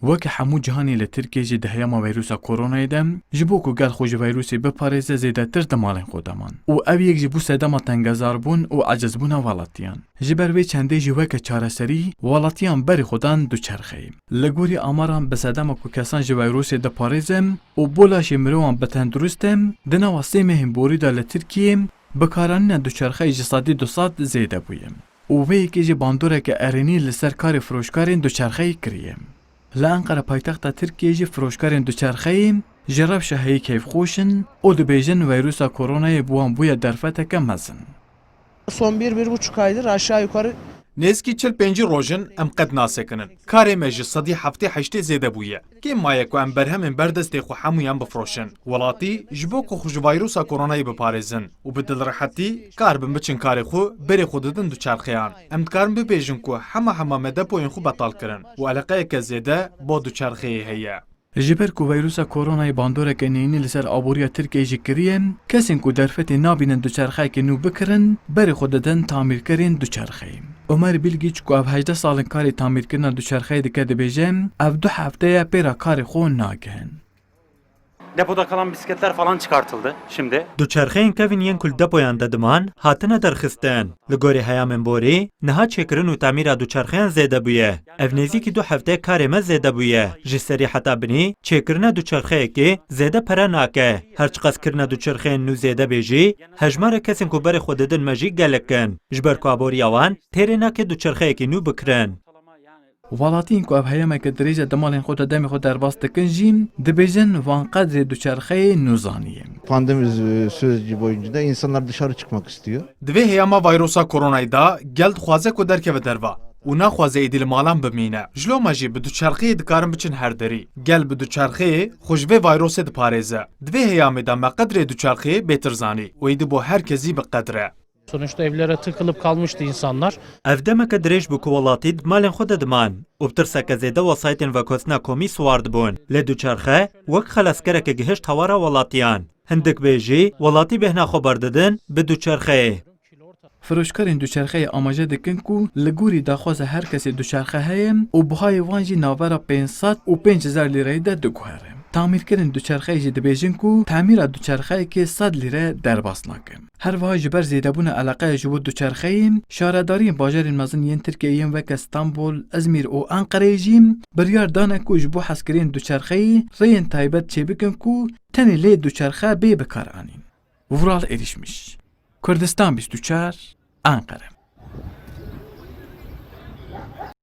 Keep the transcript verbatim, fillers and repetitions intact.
Weke hemû cîhanê li Tirkiyê jî di heyama vîrusa koronayê de, ji bo ku gel xwe ji vîrusê biparêze, zêdetir di malên xwe de man. Û ev yek jî bû sedema tengezarbûn û ecizbûna welatiyan. Ji ber vê çendê jî weke çareserî, welatiyan berê xwe dan duçerxeyê. Li gorî amaran bi sedema ku kesan ji vîrusê diparêze û bo laşê mirovan bi tendurist e, di nava sê mehên borî de li Tirkiyê bikaranîna duçerxeyê ji sedî du sed zêde bûye. Û vê yekê jî bandoreke erênî li ser karê firoşkarên duçerxeyê kiriye. Li Enqere paytexta Tirkiyê jî firoşkarên duçerxeyê ji rewşa heyî keyfxweş in û dibêjin vîrusa koronayê bi wan bûye derfeteke mezin. Son bir, bir buçuk aydır aşağı yukarı Nêzîkî çil pêncî roj in em qet nasekinin. Karê me ji sedî heftê heştê zêde bûye. Kêm maye ku em berhemên ber destê xwe hemûyan bifroşin. Welatî ji bo ku xwe ji vîrusa koronayê biparêzin û bi dilrehetî kar bin biçin karê xwe, berê xwe didin duçerxeyan. Em dikarin bibêjin ku hema hema me depoyên xwe betal kirin û eleqeyeke zêde bo duçerxeyê heye. Ji ber ku vîrusa koronayê bandoreke neyînî li ser aboriya Tirkiyeyê jî kiriye, kesên ku derfetê nabînin duçerxeyekê nû bikirin, berê xwe didin tamîrkerên duçerxeyê. Omer Bilgiç ku ev hejdeh sal in karê tamîrkirina duçerxeyê dike dibêje, ev du hefte ye pêra karê xwe nagihin. Depoda kalan bisikletler falan çıkartıldı şimdi. Duçerxeyên kevin yên ku li depoyan de diman, hatine derxistin. Li gorî heyamên borî, niha çêkirin û tamîra duçerxeyan zêde bûye. Ev nêzîkî du hefte karê me zêde bûye. Ji serî heta binî, çêkirina duçerxeyekê zêde pere nake. Her çiqas kirina duçerxeyên nû zêde bê jî, hejmara kesên ku berê xwe didin me jî gelek in. Ji ber ku aboriya wan têrê nake duçerxeyekî nû bikirin. Welatiyên ku ev heyameke dirêj e di malên xwe de demê xwe derbas dikin jî, dibêjin van qedrê duçerxeyê nû zaniye. Pandemi sü-, süreci boyunca da insanlar dışarı çıkmak istiyor. Di vê heyama vîrusa koronayê de gel dixwaze ku derkeve derva û naxwaze êdî li malan bimîne. Ji loma jî bi duçerxeyê dikarin biçin her derî. Gel bi duçerxeyê xwe ji vê vîrusê diparêze. Di vê heyamê de me qedrê duçerxeyê bêtir zanî û êdî bo her kesî bi qedr e. Sonuçta evlere tıkılıp kalmıştı insanlar. Ev demeke dirêj bû ku welatî di malên xwe de diman û bi tirseke zêde wesayîtên vegotina komî siwar dibûn. Lê duçerxe wek xelaskereke gihişt hawara welatiyan. Hindik bê jî welatî bêhna xwe berdidin bi duçerxeyê. Firoşkarên duçerxeyê amaje dikin ku li gorî daxwaza her kesê duçerxe heye û buhayê wan jî navbera pênc sed û pênc hezar lîreyê de diguhere. Tamîrkerên duçerxeyê jî dibêjin ku tamîra duçerxeyekê sed lîre derbas nake. Her wiha ji ber zêdebûna eleqeya ji bo duçerxeyê, şaredariyên bajarên mezin yên Tirkiyeyê yên weke Stenbol, Izmîr û Enqereyê jî biryar dane ku ji bo hezkiriyên duçerxeyê rêyên taybet çêbikin ku tenê lê duçerxe bê bikaranîn. Vural Erişmiş, Kurdistan bîst û çar, Enqere.